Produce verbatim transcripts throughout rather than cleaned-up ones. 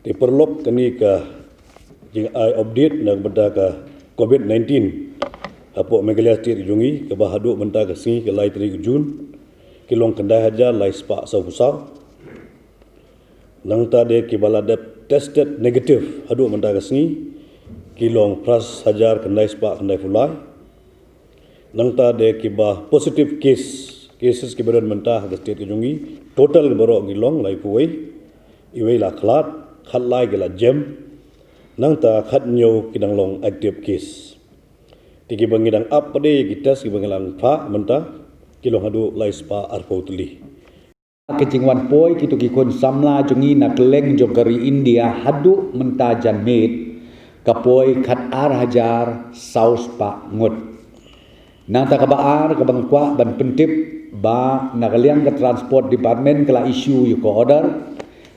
Te paralok, kane ka jingai update na ka bynta ka COVID nineteen hapoh Meghalaya State jong ngi, kaba haduh mynta ka sngi ka lai tarik Jun ki long khyndai hajar lai spah saw phew saw. Nangta de kiba la dep tested negative haduh mynta ka sngi ki long phra hajar khyndai spah khyndai phew lai. Nangta de kiba positive case, cases kiba don mynta ha ka state ka jong ngi, total baroh ki long lai phew wei. Iwei la khlad, khatlai ki la jem. Nangta khathynñiew ki dang long active case. Te kiba ngi dang ap pat de ki test kiba ngi la phah mynta ki long haduh lai spah arphew tylli. Ka jingwan poi kito ki khun samla jong ngi na kylleng jong ka ri India haduh mynta janmiet ka poi khatar hajar saw spah ngut. Nangta kaba ar kaba nga kwah ban pyntip ba na ka liang ka Transport Department ka la issue ïa ka order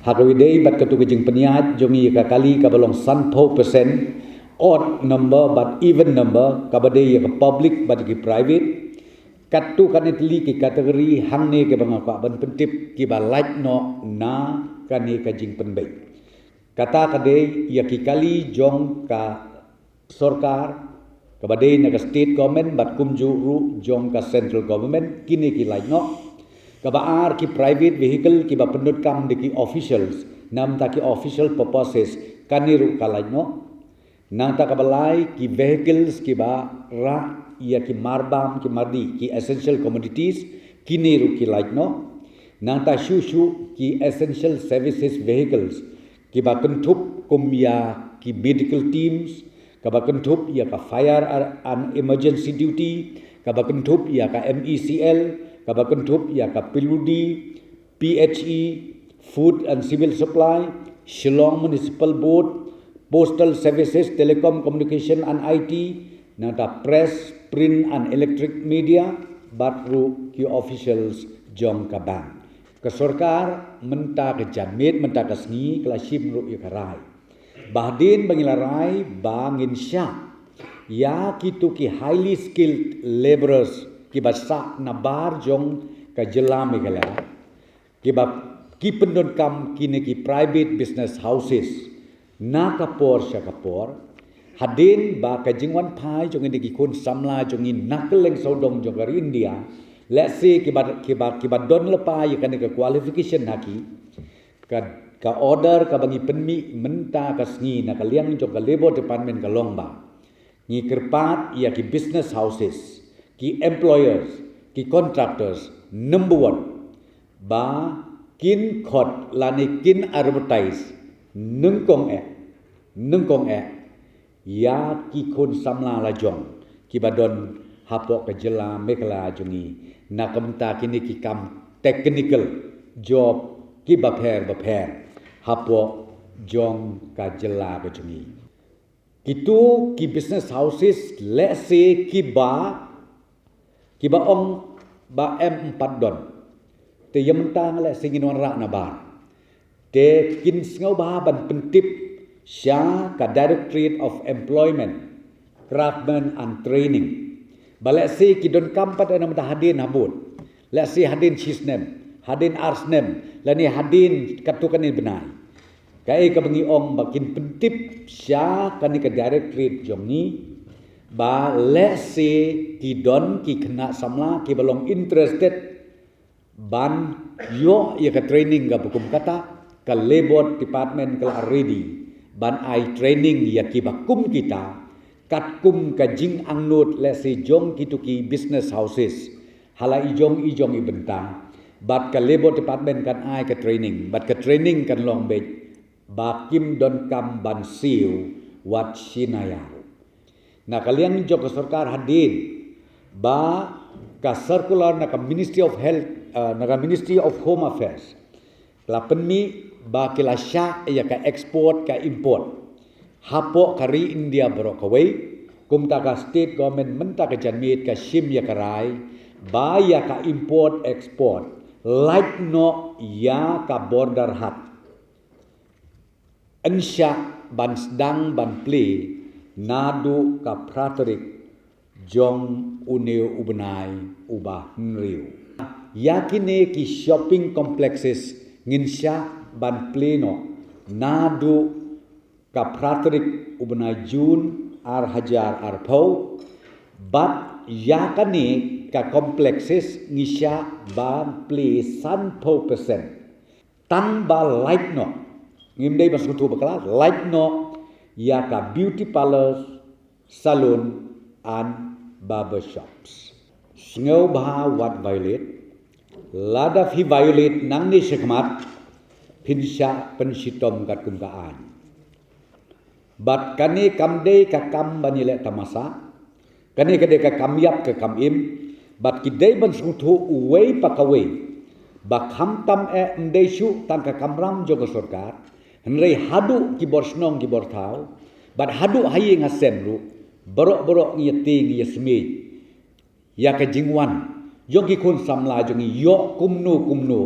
ha kaba ïadei bad kato ka jingpynïaid jong ngi ïa ka kali kaba long sanphew percent, odd number bad even number, kaba dei ïa ka public bad ïa ki private. Katto katne tylli ki category hangne kiba nga kwah ban pyntip kiba lait noh na kane ka jingpynbeit. Kata ka dei ïa ki kali jong ka sorkar, kaba dei na ka state government bad kumjuh ruh jong ka central government, kine ki lait noh. Kaba ar, ki private vehicle kiba pyndonkam da ki officials, namta ki official purposes, kane ruh ka lait noh. Nangta kaba lai, ki vehicles kiba rah ïa ki marbam ki mardih, ki essential commodities, kine ruh ki lait noh. Nangta shuh shuh ki essential services vehicles kiba kynthup kum ïa ki medical teams, kaba kynthup ïa ka fire and emergency duty, kaba kynthup ïa ka M E C L, kaba kynthup ïa ka P W D, P H E, Food and Civil Supply, Shillong Municipal Board, Postal Services, Telecom Communication and I T, nangta Press, Print and Electric Media, bad ruh ki officials jong ka bank. Ka sorkar mynta ka janmiet, mynta ka sngi, ka la shim ruh ïa ka rai ba hadien ba ngi la rai ba ngin shah ïa kito ki highly skilled labourers kiba sah nabar jong ka jylla Meghalaya, kiba ki pyndonkam kine ki private business houses na ka por sha ka por, hadien ba ka jingwan phai jong kine ki khun samla jong ngi na kylleng sawdong jong ka ri India, lehse kiba, kiba, kiba don lypa ïa kane ka qualification ha ki, ka, ka order kaba ngi pynmih mynta ka sngi na ka liang jong ka Labour Department ka long ba ngi kyrpad ïa ki business houses, ki employers, ki contractors, number one, ba kin khot lane kin advertise nyngkong eh, nyngkong eh ïa ki khun samla la jong kiba don hapoh ka jylla Meghalaya jong ngi na ka bynta kine ki kam technical job kiba pher bapher hapoh jong ka jylla ka jong ngi. Kito ki business houses lehse kiba, kiba ong ba em em pat don. Te ïa mynta nga lehse ngin wanrah nabar. Te kin sngewbha ban pyntip sha ka Directorate of Employment, Craftsmen and Training. Ba lehse ki donkam pat na mynta hadien habud. Lehse hadien shisnem, hadien arsnem, lane hadien katto katne bnai. Kaei kaba ngi ong ba kin pyntip sha kane ka directorate jong ngi ba lehse ki don ki khynnah samla kiba long interested ban ïoh ïa ka training kaba kum kata, ka Labour Department ka la ready ban ai training ïa kiba kum kita, katkum ka jingangnud lehse jong kito ki business houses ha la i jong i jong i bynta. Bad ka Labour Department kan ai ka training, bad ka training kan long beit ba kim donkam ban siew wat shi naiar. Na ka liang jong ka sorkar hadien ba ka circular na ka Ministry of Health, eh, na ka Ministry of Home Affairs la pynmih ba ki la shah ïa ka export ka import hapoh ka ri India baroh kawei. Kumta ka state government mynta ka janmiet ka shim ïa ka rai ba ïa ka import export lait noh ïa ka border hack yn shah ban sdang ban plie naduh ka phra tarik jong une u bnai uba hynriew. Ïa kine ki shopping complexes ngin shah ban plie noh Naduh ka phra tarik u bnai Jun ar hajar arphew, bad ïa kane ka complexes ngi shah ban plie sanphew percent. Tang ba lait noh, ngim dei ban sngewthuh bakla, lait noh ïa ka beauty parlors, salon and barber shops. Sngewbha wat violate. Lada phi violate nangne shakhmat, phin shah pynshitom katkum ka aiñ. Bad kane kam dei ka kam ban ïaleh tamasa. Kane ka dei ka kam ïap ka kam im. Bad ki dei ban sngewthuh uwei pa kawei ba khamtam eh ym dei shuh tang ka kamram jong ka sorkar, hynrei haduh ki bor shnong ki bor thaw, bad haduh ha ïing ha sem ruh, baroh baroh ngi ïa tieng ngi ïa smiej ïa ka jingwan jong ki khun samla jong ngi, ïoh kumno kumno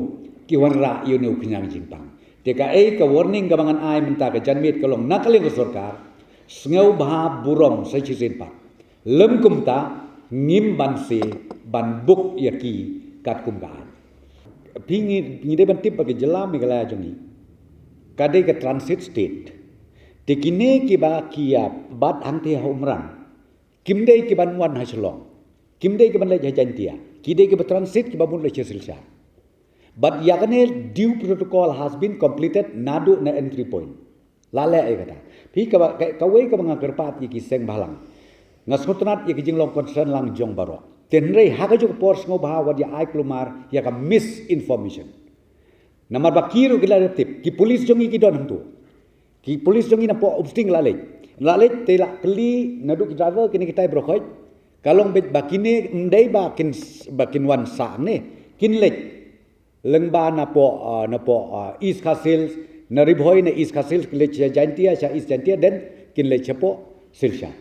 ki wanrah ïa une u khñiang jingpang. Te kaei ka warning kaba ngan ai mynta ka janmiet ka long na ka liang ka sorkar, sngewbha burom sa shisien pat. Lym kumta ngim banse ban buk ïa ki katkum ka aiñ. Phi ngi, ngi dei ban tip ba ka jylla Meghalaya jong ngi ka dei ka transit state. Te kine kiba ki ïap bad hangtei ha Umrang kim dei kiban wan ha Shillong, kim dei kiban leit ha Jaintia, ki dei kiba transit kiba bun leit sha Silchar. Bad ïa kane due protocol has been completed naduh na entry point. La leh ïa kata. Phi kaba, ka, kawei kaba nga kyrpad ïa ki seng bhalang. Nga sngewtynnat ïa ki jinglong concern lang jong baroh. Te hynrei ha kajuh ka por sngewbha wat ïa ai kulmar ïa ka misinformation. Namar ba ki ruh ki la tip, ki police jong ngi ki don hangto. Ki police jong ngi napoh Umsning la leit. La leit te la kylli naduh ki driver kine kitai baroh khoit. Ka long beit ba kine ym dei ba kin, ba kin wan sah ne. Kin leit lyngba napoh, ah, napoh, ah, East Khasi Hills, na Ri Bhoi na East Khasi Hills, kin leit sha Jaintia, sha East Jaintia, then kin leit shapoh Silchar.